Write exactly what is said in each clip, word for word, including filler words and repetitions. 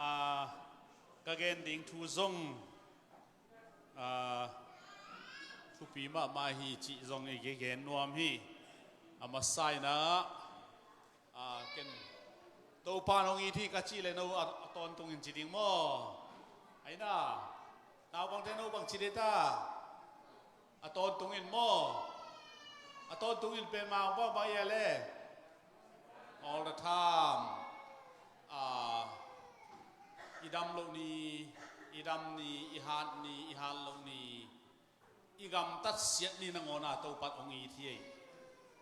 Ah, ka gen ding thu zong, ah, thupi mahmah hi cih zong i gen nuam hi. A masa in ah, ah, ken Topa in hong it hi ka cih leh no a, a tawntungin ci ding maw? Aina, naupangte no bang ci ding ta? A tawntungin maw? A tawntungin pen mah bang bang ia le? All the time. Ah, i dam loh ni, i dam ni, i hat ni, i hat loh ni, i gamtat siat ni nangawn ah Topa in hong it hi ei.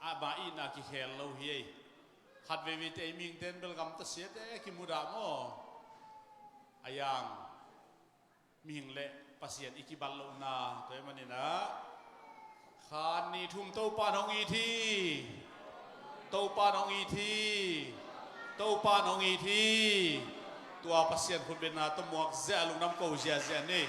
Amah itna kikhel lo hi ei. Khat veivei te i mihingte in bel gamtat siat e kimudah maw? A iang mihing le Pasian i kibat lohna tua ahih manin ah, khan ni thum Topa in hong it hi. Topa in hong it hi. Topa in hong it hi. Tua Pasian khutbetna tawh muak ziah, lungdam ko ziahziah ni.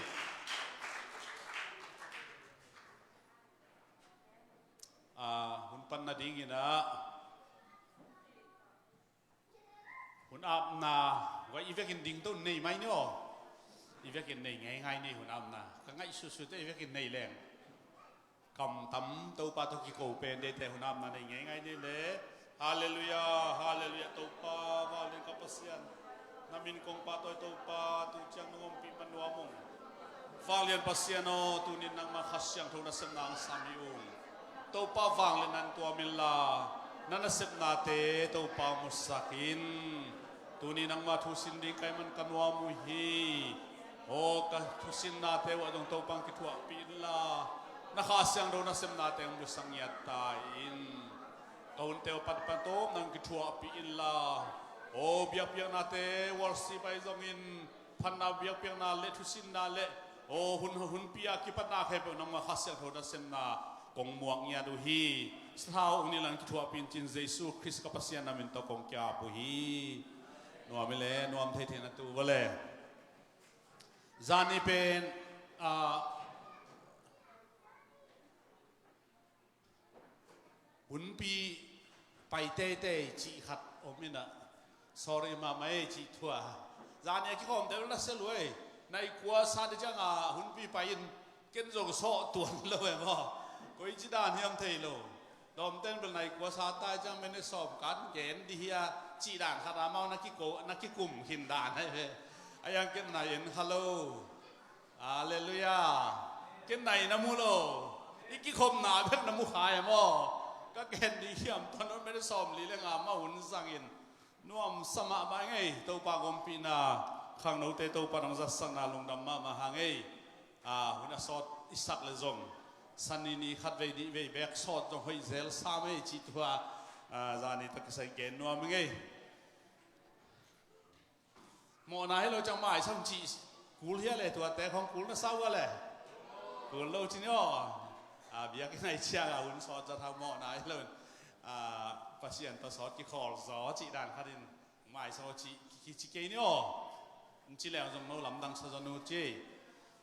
Ah, hun pan nadingin ah, hun apna, vai i vekin ding to nei mai ni aw. I vekin nei ngeingai ni hun apna. Ka ngaihsutsut teh i vekin nei leng, kamtam Topa tawh kiko pen deite hun apna nei ngeingai ni le. Halleluiah, halleluiah, Topa vanglian ka Pasian. Na min kong pahtawi Topa, tu ciang nong ompih man nuam ung. Vanglian Pasian aw, tunin nangma Kha Siangtho nasepna hong sam hi ung. Topa vanglian nan tuam inla, na nasepnate Topa musak in. Tuni nangma thusin ding ka hih man ka nuam uh hi. Aw, ka thusinnate uh ah dong Topa hong kithuahpih inla, na Kha Siangtho nasepnate hong musak ngiat ta in. Ka hunte uh panpan tawm nang kithuahpih inla, aw, biakpiaknate worship ahi zongin, phatna biakpiakna le thusinna le, aw, hun, hunpi a kipatna khempeuh nangma Kha Siangtho nasepna kong muak ngiat uh hi. Sathau ung ni lang kithuahpih in cin Jesu Khrist ka Pasian na min tawh kong ki-ap uh hi. Nuam hi le, nuam thei thei na tu uh le. Zani pen, ah, hunpi pai teitei cih khat om in ah, sorry mahmah ei cih thu a. Zani a kikhawmte bel na sia lua ei. Nai kua sat ciang a hunpi pai in ken zong sawh tuan lo e maw. Koici dan hiam thei lo. Dawmte'n bel nai kua sat ta ciang minute sawm kan gen dih hi a cih dan khat a, amau na kiko, na kikum khin dan ahi ve. A iang ken nai en kha lo. Halleluiah. Ken nai na mu lo. I kikhopna bek na mu kha e maw. Ka gen dih hiam tuan lo, minute sawmli le nga mah hun zangin. Nuamsa mahmah ing ei, Topa ompihna khangnote Topa nong zatsakna lungdam mahmah hang ei. Ah, hun a sawt i sak le zong, Sani ni khatvei nihvei bek sawt zong hoih zel sam ei cih thu a, ah, zani tawh kisai gen nuam ing ei. Mawhna hi lo ciang maisa un cih kul hia le, tuate khong kul na sa uh a le? Kul lo ci ni aw. Ah, biakinn ah i ciang a hun sawt zat hang mawhna hi lo in, ah, Pasian tawh sawt kikhawl zaw cih dan khat in maisa un cih, ki, kici kei ni aw. Ci leng zong no lamdang sa zaw nu ci.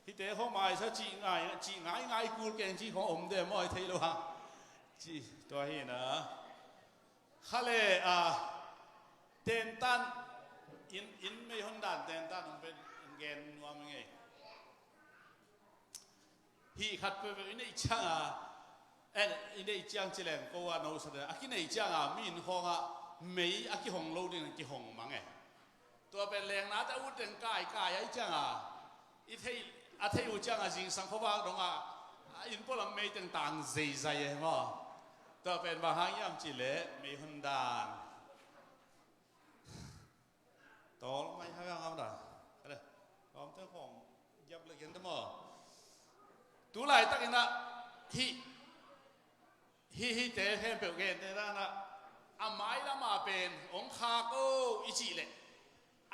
Hihte khong maisa cih ngai, cih ngai ngai kul keng cih khong om de maw, i thei lo hang. Cih tua hi na. Kha le, ah, tentan, inn, inn meihon dan tentan hong pen, hong gen nuam ing ei. Hih khat peuhpeuh i neih ciang a, eh, i neih ciang ci leng ko a no sa de, a kineih ciang a mi inn khawng ah mei a kihong lo ding a kihong mang e. Tua pen lengnate a ut teng kaikai ahih ciang a, i thei, a thei uh ciang a zingsang khuavak dong a, a inn pualam mei teng tang zeizai e maw. Tua pen bang hang hiam cih leh meihon dan. Tawl mai hang hiam da. Kale. Kawmte khong giap le gen te maw. Tu laitakin ah hih, hih, hihte khempeuh gente dan ah a mailam ah pen hong khak o i cih leh,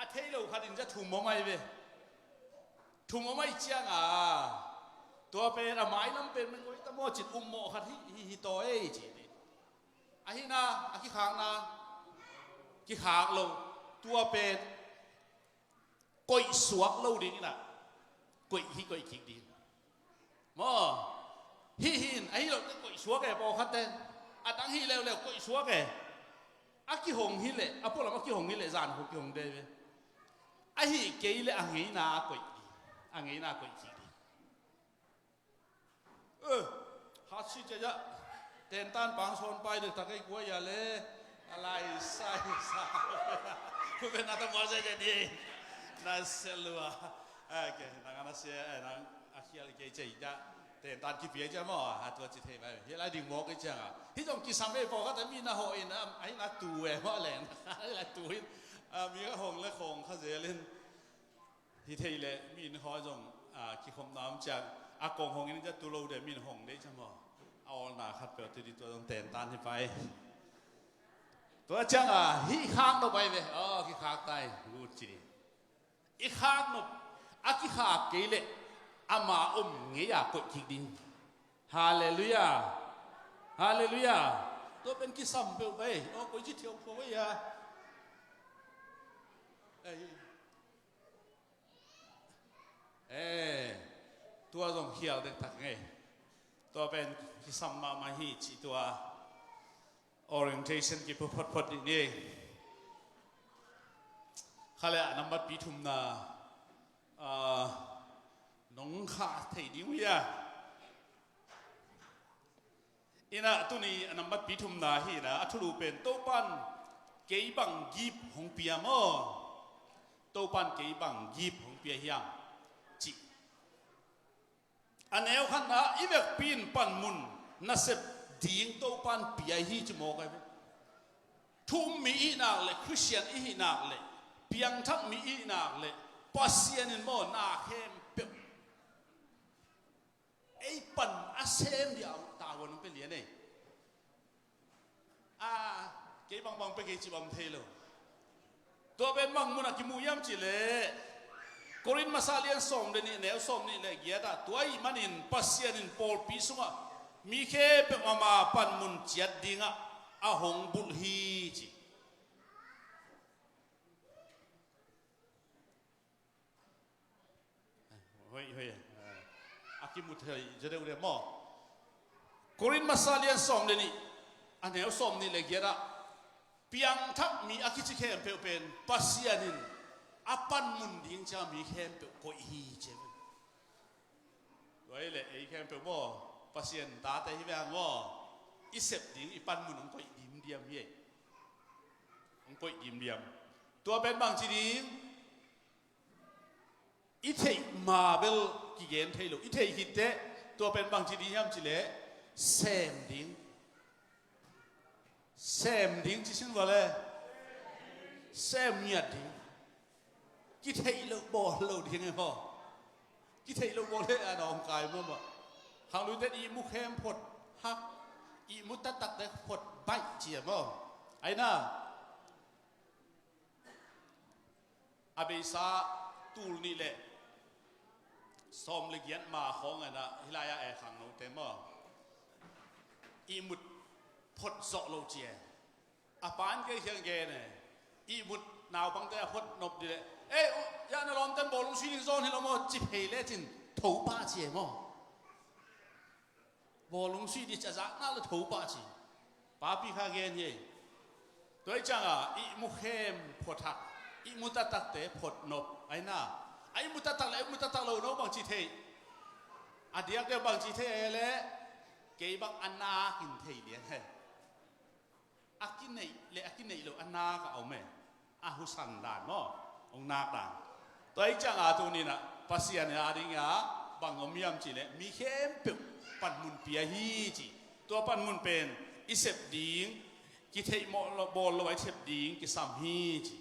a thei lo khat in zia thum om ahi ve. Thum om ahih ciang a, tua pen a mailam pen men koih ta maw cin um mawh khat hi, hi, hi taw ei ci. Ahi na, a kikhakna, kikhak lo. Tua pen koih suak lo ding in ah, koih hi koih kik ding. Maw, hih hi in, ahi lo teh koih suak e, pawlkhat teh. A dang hi leuleu koih suak e. A kihong hi leh, a pualam a kihong hi leh, zan khong kihong de ve. Ahih kei leh a ngeina a koih ding, a ngeina a koih kik ding. Eh, hatsi ciaciah tentan pang sawn pai dek tak ei kuai a le. A lai sai sa. Kuben na ta mual sai ciah ding. Na selua. Eh, ke, nang ana sia, eh, nang a khial kei ciah ciah. Tentan kipia ciah maw, a tua ci thei mai. Hi lai ding mawk ei ciang a. Hi zong kisam ei pawlkhat a mi na hawh in, a, a hi na tu e maw leng. A hi lai tu in, a, mi ka hong le khong kha zel in. Hi thei leh mi in hawi zong, a, kikhopna om ciang a kong hong in, a tu lo deh mi in hong deh ciang maw. A awlna khat peuh tu dih, tua zong tentan hi pai. Tua ciang a hih khak nop pai ve. Aw, kikhak tai, gut ci dih. I khak nop, a kikhak kei leh ama om ngei a koih kik ding. Halleluiah. Halleluiah. Tua pen kisam peuh pai. Aw, koi ci thiau pua pai a. Ei. Eh, tua zong khial dektak ngei. Tua pen kisam mahmah hi cih tua orientation kipu photphot dih ni. Kha le a nambat pi thumna, ah, nong khah thei ding uh hia? Ina tuni a nambat pi thumna hi ina, a thulu pen Topan kei bang gip hong pia maw? Topan kei bang gip hong pia hiam? Cih. A neu khatna i vekpi in panmun nasep ding Topan pia hi ci mawk ai ve. Thu-um mi i hih nak le, Khristian i hih nak le, piangthak mi i hih nak le, Pasian in maw na khempeuh ei pan a sem dia tavuan hong pia lian ei. A, kei bangbang pia kei cih bang thei lo. Tua pen bang munah kimu hiam cih leh Korin masa lian sawm le nih neu sawm nih le giat ah, tua ahih manin Pasian in pawlpi sungah mi khempeuh ama panmun ciat dingah a hong bulh hi ci. Hoih, hoih. A kimu thei zaw deuh le maw? Korin masa lian sawm le nih, a neu sawm nih le giat ah, piangthak mi a kici khempeuh pen Pasian in a panmun ding ciang mi khempeuh koih hi ci. Tua hi leh ei khempeuh maw, Pasian tate hi ve hang maw, i sep ding i panmun hong koih dimdiam hi ei. Hong koih dimdiam. Tua pen bangci ding? I theih ma bel kigen thei lo. I theih khit teh tua pen bangci ding hiam cih leh sem ding. Sem ding ci sin vua le. Sem ngiat ding. Kitheih loh bawl lo ding e maw? Kitheih loh bawl le a nawngkai maw maw? Khangluite ihmu khem phot hak, ihmu taktakte phot baih ci e maw? Aina. A beisa tul nih le sawm le giat ma khawng aina, hih lai-ah e khangnote maw, ihmut phot zawh lo ci e. A pa in kei kiang gen e, ihmut naupangte a phot nop dih leh, ei, ya na lawmten bawlung sui ding zawn hi lo maw, ci phei lecin tho pah ci e maw? Bawlung sui dih ci a zak nak le tho pah ci. Papi kha gen hi. Tua hi ciangin ihmu khem phot hak, ihmu taktakte phot nop aina. A ihmu taktak le ihmu taktak lo no bangci thei? A diakdiak bangci thei e le, kei bang a nakin thei lian he. A kineih le a kineih lo a nak a om e. A husan dan maw, hong nak dan. Tua hi ciangin tuni-in ah Pasian in a dingin bang om hiam cih leh mi khempeuh panmun pia hi ci. Tua panmun pen i sep ding, kitheih mawh lo, bawl lo a i sep ding kisam hi ci.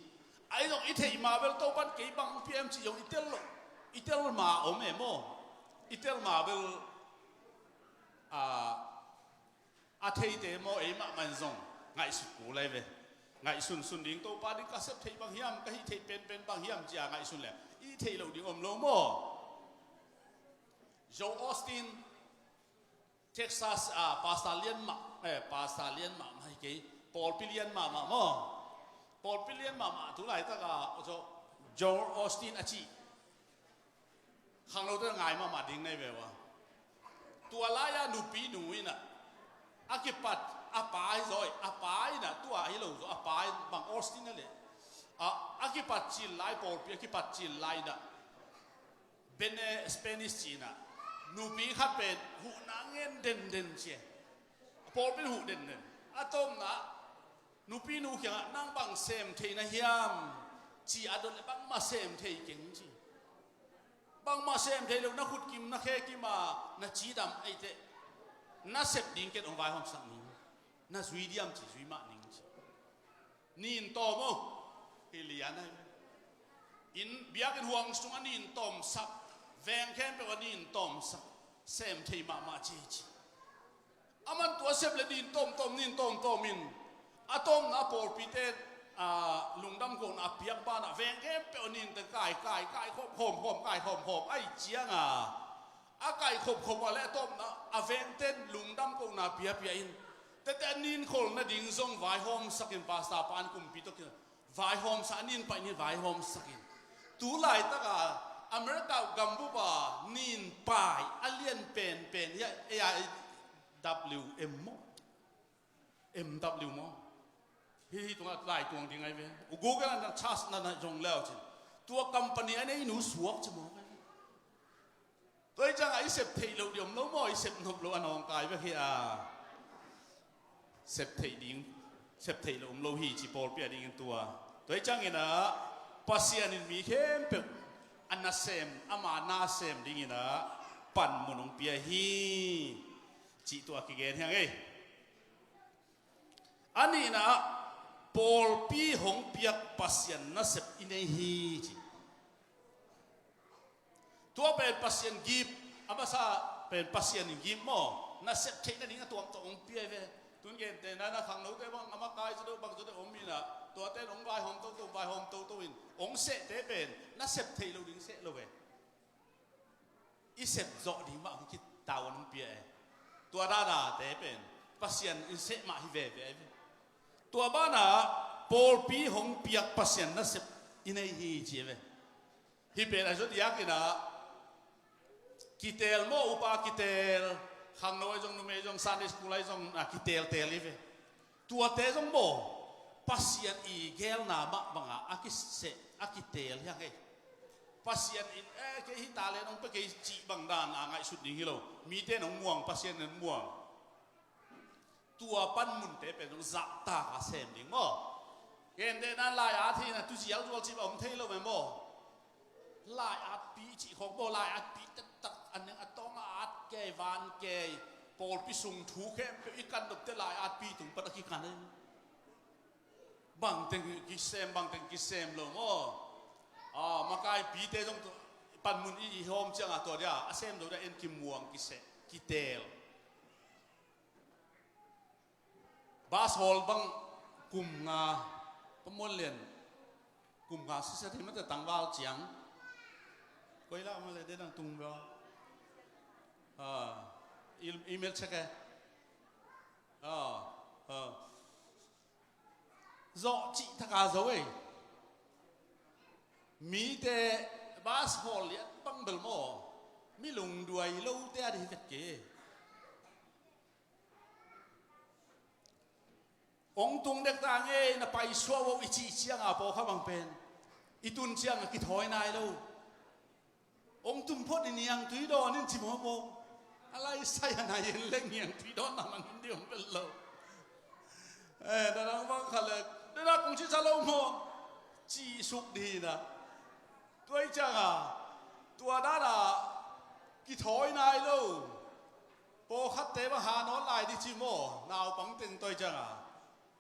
Ahi zong i theih ma bel Topan kei bang pia hiam cih zong i tel lo, i tel ma om e maw? I tel ma bel, a, a theite maw, ei mahmah in zong ngaihsut kul lai ve. Ngaihsunsun ding, Topa ding ka sep theih bang hiam, ka hih theih penpen bang hiam ci-a ngaihsun le i theih loh ding om lo maw? Joel Osteen, Texas, a, pastor lian mah, eh, pastor lian mahmah hi kei, pawlpi lian mahmah maw? Pawlpi lian mahmah tu laitak a, Joel Osteen a cih khangnote ngai mahmah ding na hi ve ua. Tua lai-a nupinu in ah, a kipat a pa hi zaw, a pa in ah tua hi lo zaw, a pa in bang Osteen a leh, A, a kipat cil lai, pawlpi a kipat cil lai in ah, Bene Spanish ci-in ah, nupi khat pen huhna ngen denden ci e. A pawlpi in huh denden. A tawpna ah nupi nu kiangah, "Nang bang sem thei na hiam?" ci a dot leh, "Bangmah sem thei keng," ci. "Bangmah sem thei lo, na khut kim na khe kim a na cidam ahih teh, na sep ding ken hong vaihawmsak ning. Na zui diam?" ci. "Zui mah ning," ci. "Nin tawm o," hi lian ahi. "Inn, biakinn huang sungah nin tawmsak, veng khempeuh ah nin tawmsak, sem thei mahmah ci," ci. Aman tua sep leh nin tawmtawm, nin tawmtawm in, a tawpna ah pawlpite, a, lungdam kohna a piak banah veng khempeuh ah ninte kai, kai, kai khawm, khawm, khawm, kai khawm, khawm ahih ciangin, a kai khop khop a leh a tawpna a vengte in lungdam kohna piapia in, tete a nin khol nading zong vaihawmsak in, pastor pa in kumpi tawh ki vaihawmsak, a nin pai in vaihawmsak in. Tu laitak a America gambup a nin pai a lian penpen hi a, A I W M maw? M W maw? Hih, hih tungah lai tuang ding ahi ve. U Google ah na search na, na zong le uh cin, tua company a neinu suak ci maw? Tua hi ciangin i sep theih loh ding om lo maw? I sep nop loh a nawngkai bek hi a. Sep theih ding, sep theih loh om lo hi ci, pawlpi a dingin tua. Tua hi ciangin ah, Pasian in mi khempeuh a nasem, ama nasem dingin ah panmun hong pia hi cih tua kigen hi hang ei. A nihna ah, pawlpi hong piak Pasian nasep i nei hi ci. Tua pen Pasian gift, a masa pen Pasian in gift maw? Nasep theih nading a tuamtuam hong pia hi ve. Tun gentehna in ah khangnote bang a makai zaw deuh, bang zaw deuh om in ah, tuate in hong vaihawm toto, vaihawm toto in hong sehte pen nasep theih loh ding seh lo ve. I sep zawh ding mah hong kitau hong pia e. Tua dan a te pen Pasian in seh mah hi veve ahi ve. Tua banah pawlpi hong piak Pasian nasep i nei hi ci e ve. Hih pen a zawh diakin ah, kiteel maw, upa kiteel, khangno ahi zong, numei ahi zong, Sunday school ahi zong, a kiteelteel hi ve. Tuate zong maw, Pasian i geelna mah bangah a kiseh, a kiteel hi hang ei. Pasian in, eh, kei hih talent hong pia kei cih bang dan a ngaihsut ding hi lo. Mite in hong muang, Pasian in hong muang. Tua panmunte pen zong zahtak a sem ding maw? Gentehna in lai-at hi in ah, tu zialzual cih bang om thei lo meh maw? Lai-atpih cih khawng maw, lai-atpih taktak a neng, a tawng a at kei, van kei, pawlpi sung thu khempeuh i kan nop teh lai-atpih tung pan a kikan hi. Bangteng kisem, bangteng kisem lo maw? A, makaipite zong tua panmun i, i hawm ciangin tua dia a sem zo dia en kimuang, kiseh, kiteel. Bus hawl bang kum nga, Pa Muan Lian, kum nga sisa thei mate tangval ciang. Koi lah mah le, den ang tung bel. Ah, e-, email check eh. Ah, ah. Zawh cih taka zo ei. Mite bus hawl lian bang bel maw, mi lungduai lote a dih vet kei. Hong tung dek ta ngei, na paisuah uh i cih ciangin pawlkhat bang pen i tun ciangin kithawi nai lo. Hong tum phot ni, niangtui dawn in ci mawkmawk. A lai sai a nai en leng niangtui dawn na man ding om bel lo. Eh, na dang bang khat le, na dang kong ci sa lo maw? Ci suk dih na. Tua i ciangin tua dan a kithawi nai lo. Pawlkhatte bang ha nawn lai dih ci maw? Naupang teng tua i ciangin,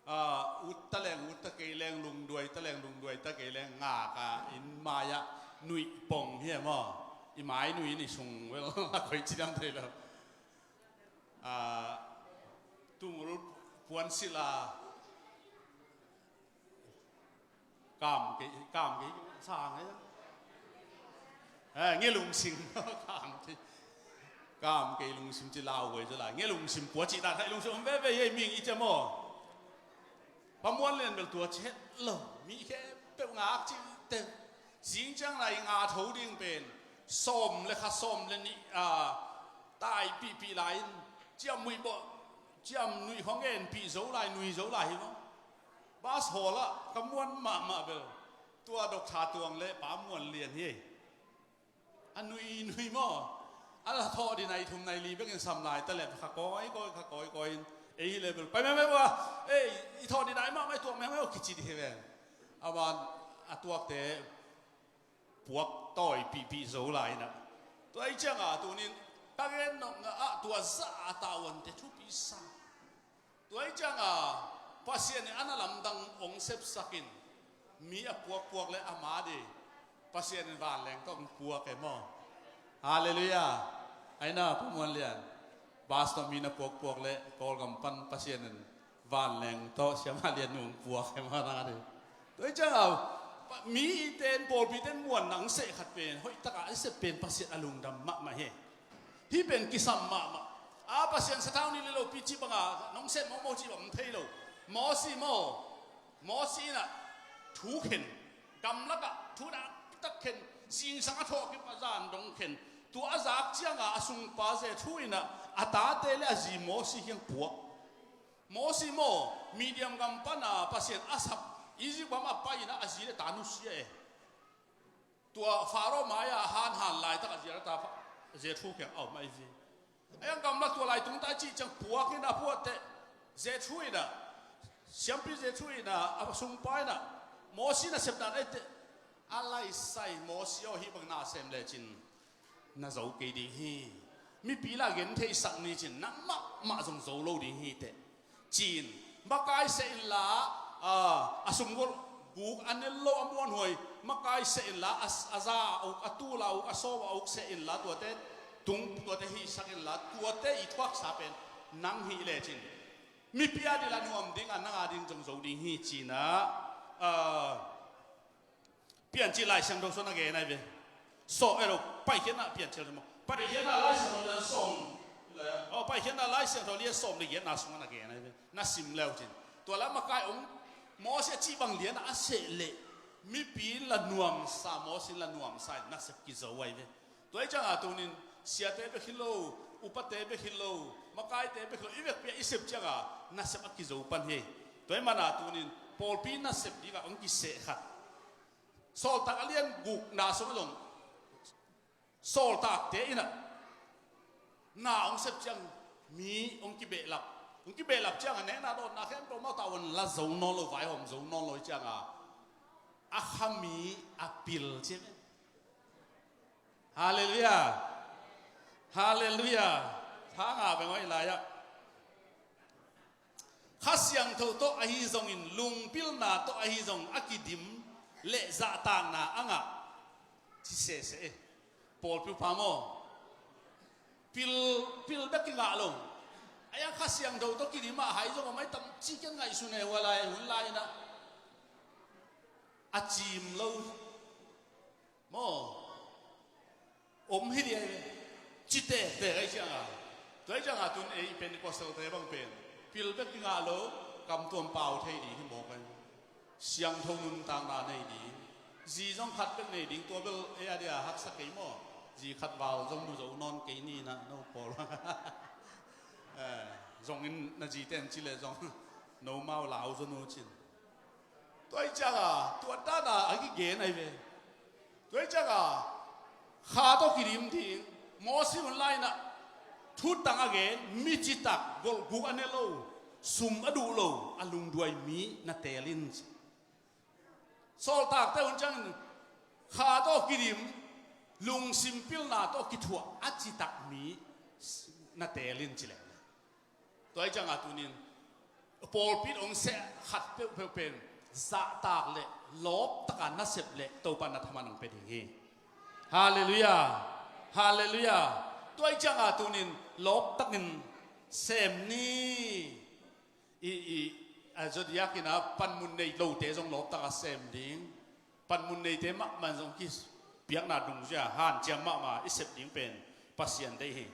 ah, ut ta leng, ut ta kei leng, lungduai ta leng, lungduai ta kei leng, ngak a inn mai-ah nuih pong hi maw? I mai nuih in i sung vel a koi ci dam thei lo. Ah, tungul puan silh a Kam kei, kam kei, sang kei. Eh, nge lungsim, kam kei. Kam kei lungsim ci lau kei ci la. Nge lungsim pua ci ta khai lungsim om veve ei, ming i ci maw. Pa Muan Lian bel tua ci het lo. Mi khempeuh ngak ci te. Zing ciang lai nga tho ding pen sawm le khat, sawm le nih, ah, taipihpih lai in ciam muih bawh, ciam nuih khong enpih zo lai, nui zo lai hi maw. Bus hawl ah ka muan mahmah bel. Tua Doctor Tuang le Pa Muan Lian hi. A nui nui maw? A la thawh dih nai thum nai li bekin sam lai ta le kha kawikawi, kha kawikawi in ei hi le bel pai meuhmeuh a, ei, i thawh dih nai mahmah, i tuak meuhmeuh kici dih hi ve. A ban a tuakte puak tawi pihpih zo lai inah. Tua ih cianga tunin ka gen nopna ah tua zah a tavuante thupi sa. Tua ih cianga Pasian in a na lamdang hong sepsakin mi a puakpuak le a ma dih Pasian in vanleng tawh hong puak e maw? Halleluiah. Aina Pa Muan Lian, bus tawh mi na puakpuak le Kawlgam pan Pasian in vanleng tawh Siama Lian nu hong puak e maw, nang a dih. Tua ih cianga mi iten, pawlpi ten muanna hong seh khat pen, hoih taka a sep pen Pasian a lungdam mahmah hi. Hih pen kisam mahmah. A Pasian sathau nih le lopi cih banga nong sep mawkmawk cih bang om thei lo. Mawsi maw? Mawsi inah thu khen, gamlakah thu dak tak khen, singsang a thawhkip a zan dong khen. Tua a zak cianga a sungpa Jethro inah a tate le a zi Mawsi kiang puak. Mawsi maw, Midian gam pana Pasian a sap, Egypt gam a pai inah a zi le ta nusia e. Tua Pharaoh mai-ah a hanhan laitak a zi a ta Jethro kiang a om ahi ve. A iang gamlak tua lai tungta a cih ciang puak in a puatteh Jethro inah, siampi Jethro inah a sungpa inah Mawsi nasepna na eite a laisai, Mawsi aw, hih bang na sem lecin na zo kei ding hi. Mipi la gen theisak ni cin nang mahmah zong zo lo ding hi teh. Cin, makai seh inla, a, a sumgol guk a nel lo a muanhuai, makai seh inla, a, a za a uk, a tul a uk, a sawm a uk seh inla, tuate tung, tuate hihsak inla, tuate i thuaksa pen nang hih lecin mipi a dih la nuam ding a, nang a ding zong zo ding hi cinah, a, Piancil Lai Siangtho sungah na gen ahi ve. Saw ero, Paikhiatna, Piancil maw? Paikhiatna Lai Siangtho lian sawm. Aw, Paikhiatna Lai Siangtho lian sawm le giatna sungah na gen ahi ve. Na sim leu cin. Tua la makai ong Mawsi a cih bang lianah a seh leh mipi in la nuamsa, Mawsi in la nuamsa in nasep kizo ahi ve. Tua ih cianga tunin siate bek hi lo, upate bek hi lo, makaite bek hi lo, i vekpi a i sep cianga nasep a kizo pan hi. Tua ih mana tunin pawlpi nasep dingah ong kiseh khat. Sawltak a lian gukna sungah zong sawltakte inah na hong sep ciang mi hong kibehlap, hong kibehlap cianga nekna dawtna khempeuh mah tawh hong la zo nawn lo, vaihawm zo nawn lo ih cianga a khami a pil ci ve. Halleluiah. Halleluiah. Thanga beng oi lai-ah Kha Siangtho tawh ahi zongin, lungpilna tawh ahi zong a kidim le zahtakna a ngah ci sese e. Pawlpi upa maw? Pil, pil bek kingah lo. A iang Kha Siangtho tawh kidim ah hai zong a mai tam ci kian ngaihsun e, hua lai hun lai inah a cim lo. Maw? Om hi dia hi. Cite te kai cianga. Tua hi cianga tun ei Pentecostal te bang pen pil bek kingah lo, kam tuam pau thei ding hi mawk ai. Siangtho nuntakna nei ding. Zi zong khat bek nei ding, tua bel ei a dia haksa kei maw? Zi khat val zong mu zo nawn kei ni na no pawl. Eh, zong in na zi ten ci le zong no mau lau zo no cin. Tua hi cianga tua dana a kigen ahi ve. Tua hi cianga kha tawh kidim ding, Mawsi hun lai inah thutang a gen, mi citak, golhguk a ne lo, sum a duh lo, a lungduai mi na teel in ci. Sawltakte hun ciangin kha tawh kidim, lungsim pilna tawh kithuah a citak mi na teel in ci leh. Tua hi cianga tunin pawlpi in ong seh khat peuhpeuh pen zahtak le lawptaka nasep le Topa na thaman ong pia ding hi. Halleluiah. Halleluiah. Tua hi cianga tunin lawptakin sem ni. I, i, a Zodiac inah panmun nei lote zong lawptaka sem ding. Panmun neite mahmah zong kipiakna dungzia hanciam mahmah i sep ding pen Pasian deih hi.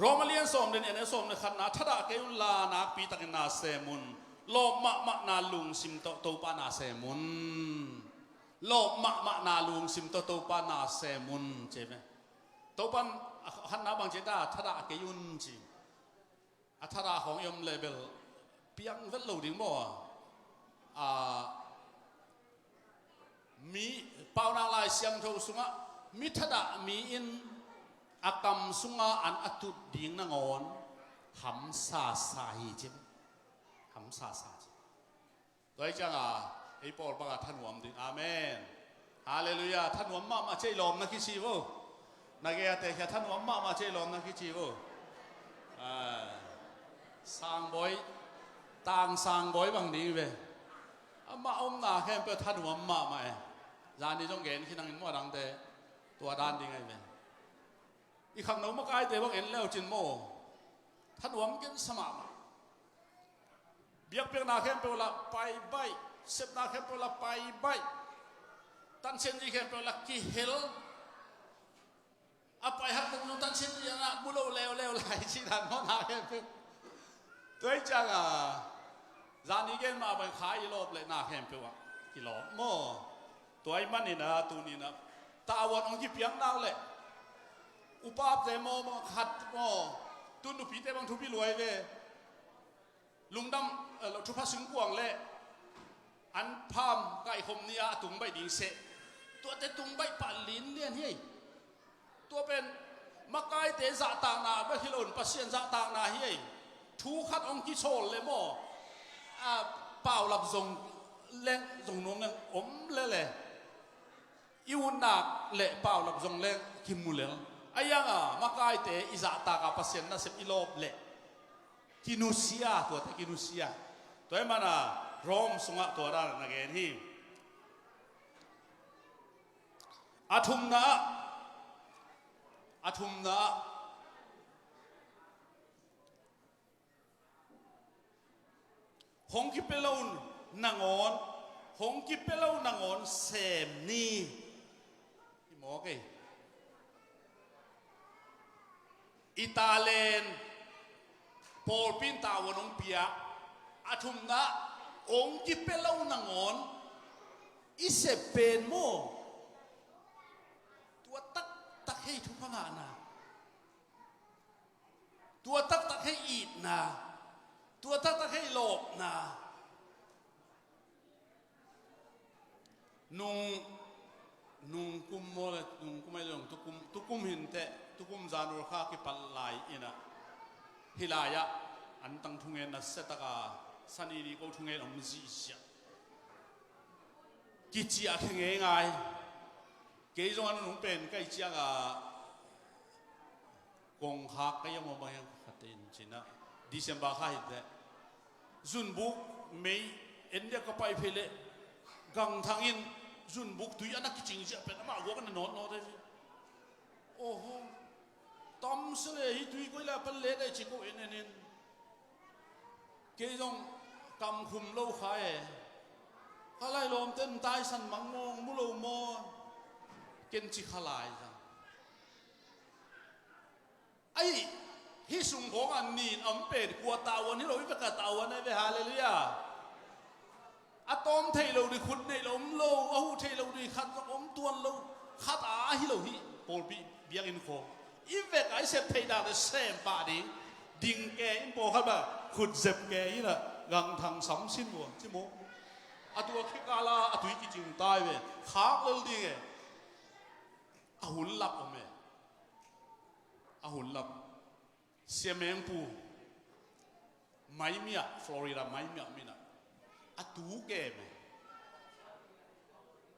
Roma lian sawm le nih, a neu sawm le khatna, thadah kei unla nakpi takin na sem un. Lawp mahmahna lungsim tawh Topa na sem un. Lawp mahmahna lungsim tawh Topa na sem un ci ve. Topan a khatna bang ci ta, thadah kei un ci. A thadah khawng i om le bel piang vet lo ding maw? A, Mi, Paunak Lai Siangtho sungah mi thadah mi in a kam sunga an a tut ding nangawn hamsa sa hi ci. Hamsa sa ci. Tua hi cianga ei pawl banga thanuam ding. Amen. Halleluiah. Thanuam mahmah ci ei lawm na kici vo. Na gei a te khia thanuam mahmah ci ei lawm na kici vo. Ah, sangbawi, tang sangbawi bang ding ve. Amah omna khempeuh thanuam mahmah e. Zani zong gen khin hangin maw a dangte tua dan ding ahi ve. I khangno makaite bang en leucin maw thanuam gensa mahmah. Biakpiakna khempeuh lah pai baih, sepna khempeuh lah pai baih, tansianzi khempeuh lah kihel. A pai hak dong zong tansianzi ah mu lo leuleu lai ci dan maw na khempeuh. Tua hi cianga zani gen mah bang kha i lawp leh na khempeuh ah kilawp maw. Tua ahih manin ah tuni-in ah tavuan hong kipiak nak leh upate maw bang khat maw, tun nupite bang thupi luai ve. Lungdam, eh, thupha sungkuang le an pham kaikhawm ni-a a tung baih ding seh. Tuate tung baih pah linlian hi ei. Tua pen makaite zahtakna bek hi loin Pasian zahtakna hi ei. Thu khat hong kisawl le maw, a, paulap zong leng zong nuam leng om lele. I utnak le paulap zong leng kimu lel. A ianga makaite i zahtak a Pasian nasep i lawp leh kinusia, tuate kinusia. Tua ahih mana Rom sungah tua dan na gen hi. A thumna ah, a thumna ah, hong kipia lo nangawn, hong kipia lo nangawn sem ni. I mawk ei. I talent, pawlpi in tavuan hong piak. A thumna, hong kipia lo nangawn i sep pen maw, tua taktak hi ei thupha ngahna. Tua taktak hi ei itna. Tua taktak hi ei lawpna. Nung, nung kum maw le, nung kum ahi zong, tukum, tukum hinteh, tukum zanur kha kipat lai in ah, hih lai-ah an tang thungen nasia taka, sani ni ko thungen om zihziah. Kiciah khe ngeingai. Kei zong a nunung pen ka hih cianga kongkhak ka hiam aw bang hiam ka khat in cinah December kha hi teh. Zunbuk mei en dia ka pai phei leh gangthang in zunbuk tui a na kicing ziah pen amah guak a na nawtnawt ahi. Oho. Tam se le hih tui koi la pan let ahi ci ko en en in. Kei zong kam khum lo kha e. Kha lai lawmte in taisan mang maw, mu lo maw. Ken ci kha lai zang. Ai, hih sung khawng a nin a om pen kua tavuan hi lo, i vek a tavuan ahi ve, halleluiah. A tawm thei lo ding khut neih lo om lo, a huh thei lo ding khat zong om tuan lo, khat a hi lo hi, pawlpi biakinn khawng. I vek a i sep thei dak le sem pah ding, ding ke in pawlkhat bang khut zep ke in a gangthang sam sin vua, ci maw. A tua khekala a tui kicing tai ve, khak lel ding e. A hun lap om e. A hun lap. Sia Mengpu, Maimia, Florida Maimia minah a tu kem e.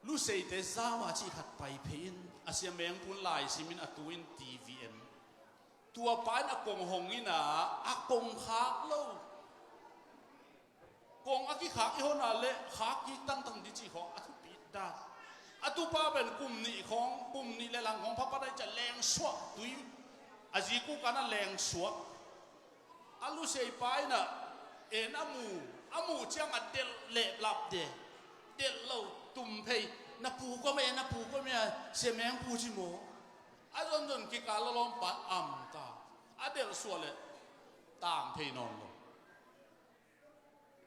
Luseite zau a cih khat pai phei in a Sia Mengpu in lai simin a tu in T V M. Tua pa in a kong hong inah a kong khak lo. Kong a kikhak i hona le khak kik tangtang di cih khawng a thupi dan. A tupa pen kum nih khawng, kum nih le lang khawng phapat a i ciah lengsuah tui a zi kukan a lengsuah. A lusei pa inah en a mu, a muh ciang a delh leplap de. Delh lo tum phei, na pu kua me, na pu kua me a Sia Mengpu ci maw. A zonzon kikal a lawmpa in amta. A delhsuah le tang thei nawn lo.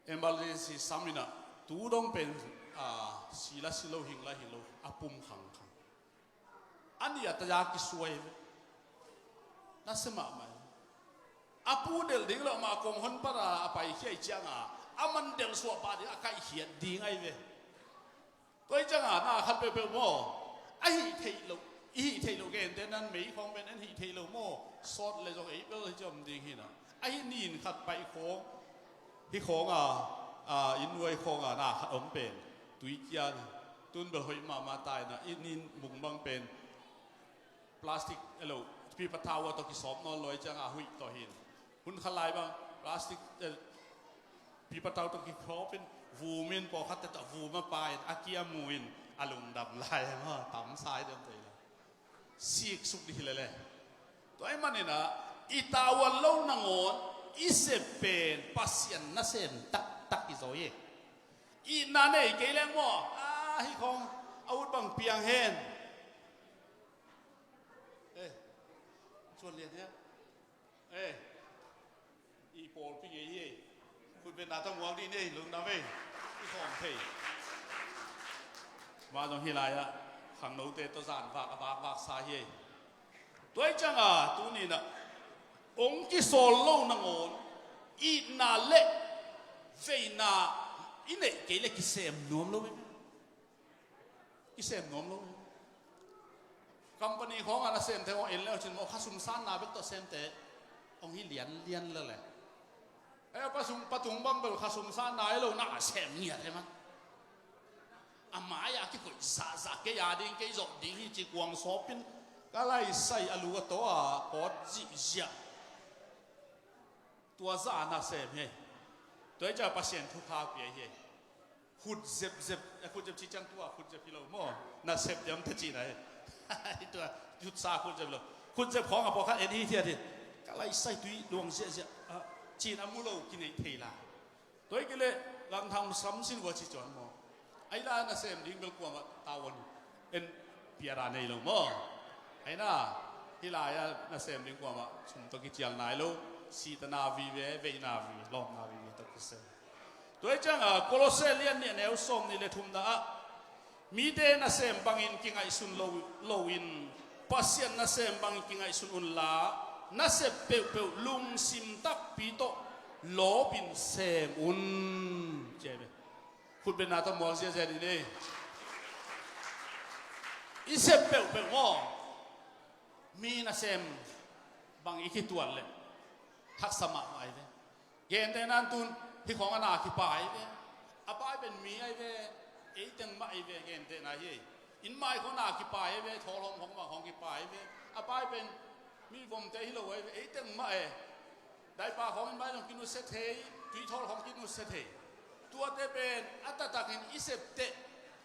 Emergency sam inah tu dong pen, ah, si la si lo, hing la hing lo, a pum khangkhang. A nih a taza kisuai ve. Nasia mahmah hi. A pu delh ding lo mah kong hon para a paikhia i cianga a man delhsuah pah ding a kaihkhiat ding ahi ve. Tua hi ciangah na khat peuhpeuh maw, a hih theih loh, i hih theih loh gentehna in mei khawng pen en hih theih loh maw, sawt le zong ei bel hi ciam ding hi na. A hih nin khat paih khawng, hih khawngah, a, inn nuai khawngah na khat om pen tui kian, tun bel hoih mahmah ta hi na, i nin mung bang pen plastic elo, paper towel tawh kisawp nawn lo hi ciangah huih tawh hin. Hun khat lai bang plastic, eh, paper towel tawh kikhawp in vum in pawlkhatte tawh vum a pai in a kia mu in a lungdam lai maw, tam sa hi dem tei la. Siksuk dih hi lele. Tua ahih manin ah i tavuan lo nangawn i sep pen Pasian nasem taktak hi zaw hi. Itna nei kei leng maw, a, hih khawng a ut bang piang hen. Eh, cuan lian hia. Eh, i pawlpi ngei hi. Khutbetna tawh muak dih ni, lungdam ei. I khawm thei. Mah zong hih lai-ah khangnote tawh zan vak a vakvak sa hi. Tua hi ciangah tuni-in ah hong kisawl lo nangawn itna le veina i neih kei le kisem nuam lo hi. Kisem nuam lo. Company khawngah nasemte hong en le uh cin maw, khasum sanna bek tawh semte hong hi lianlian lele. Eh, patung, patung bang bel khasum sanna hi lo, na sem ngiat hi man. A mai-ah kikoih zahzah, kei a ding, kei zawh ding hi ci kuang sawpin ka laisai a lu a taw a kawt zihziah. Tua zah a nasem hi. Tua hi ciah Pasian thupha pia hi. Khut zepzep, eh, khut zep ci ciang tua khut zep hi lo maw? Nasep diam te cihna hi. Tua khut sa khut zep lo. Khut zep khawng a pawlkhat en hi thiat hi. Ka laisai tui luang ziahziah, ah, cihna mu lo kinei thei la. Tua hi kei leh gamthang sam sin vua ci cuan maw? Ahi la nasem ding bel kuamah tavuan en piara nei lo maw? Ahi na, hih lai-ah nasem ding kuamah sum tawh kicial nai lo. Sihna vive, veina vive, lawpna vive tawh kisem. Tua hi ciangah Kolose lian nih a neu sawm nih le thumna ah, mite nasem bangin kingaihsun lo, loin Pasian nasem bangin kingaihsun unla, nasep peuhpeuh lungsim takpi tawh lawpin sem un. Ci hi ve. Khutbetna tawh muak ziahziah dih ni. I sep peuhpeuh maw, mi nasem bang i kituat leh haksa mahmah hi ve. Gentehna in tun hih khawng a na kipai ve. A pai pen mi ahi ve. Ei teng mah ahi ve, gentehna hi. Inn mai khawng na kipai ve. Thawlhawm khawng mah khawng kipai ve. A pai pen mi vomte hi lo ahi ve. Ei teng mah e. Daipa khawng inn mai khawng kinusia thei. Tuithawl khawng kinusia thei. Tuate pen a taktakin i sep teh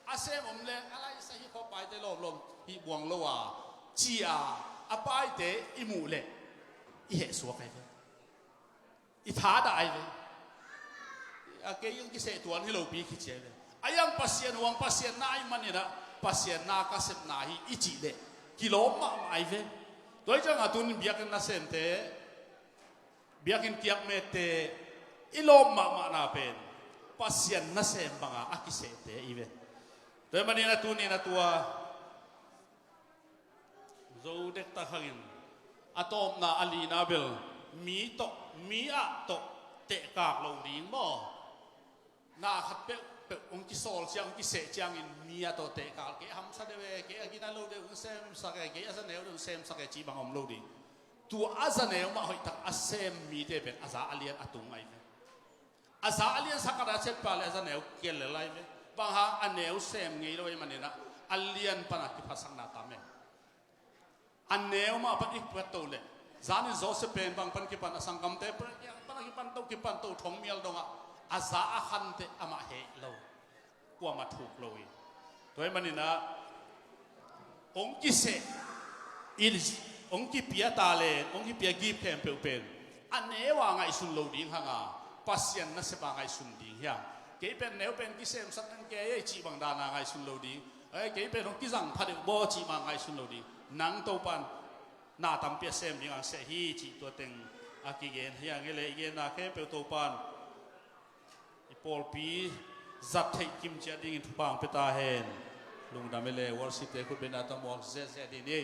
a sem om leng a laisa hih khawng paite lawmlawm hih buang lo a, ci-a a paite i muh leh i hehsuak ahi ve. I thadah ahi ve. A kei hong kiseh tuan hi lopi kici ahi ve. A iang Pasian huang Pasian na ahih manin ah Pasian na ka sepna hi i cih leh kilawm mahmah ahi ve. Tua hi ciangah tun biakinn nasemte, biakinn kiakmette i lawm mahmahna pen Pasian nasem banga a kisehte i ve. Tua ahih manin a tuni-in a tua zo dektak hangin a tawpna a lina bel mi tawh, mi ah tawh tehkak lo ding maw? Na khat peuhpeuh hong kisawl ciang, hong kiseh ciangin mi ah tawh tehkak, kei a hamsa deuh e, kei a gina lo deuh hong semsak e, kei a za neu deuh hong semsak e cih bang om lo ding. Tua a za neu mah hoihtak a sem mite pen a za a lian a tung ahi ve. A za a lian sakhat a ciatpa le a za neu kial le lai ve. Bang hang a neu sem ngei lo ahih manin ah a lian pana kiphatsakna tam e. A neu mah pan i kipat to leh zanin Joseph pen bang pan kipan, a sanggamte pan a kipan to, kipan to thongmial dongah a za a khante amah heh lo. Kuamah thuk lo hi. Tua ahih manin ah hong kiseh, i, hong kipia talent, hong kipia gift khempeuh pen a neu a ngaihsun lo ding hanga Pasian nasep a ngaihsun ding hiam? Kei pen neu pen kisemsak nang kei ei cih bang dana ngaihsun lo ding. Ei, kei pen hong kizang pha deuh baw cih bang ngaihsun lo ding. Nang Topan na tampi a sem ding a seh hi cih tua teng a kigen hi a, ngei leh i genna khempeuh Topan i pawlpi zat theih kim ciat dingin thupha hong pia ta hen. Lungdam ei le, worship te khutbetna tawh muak ziahziah dih ni.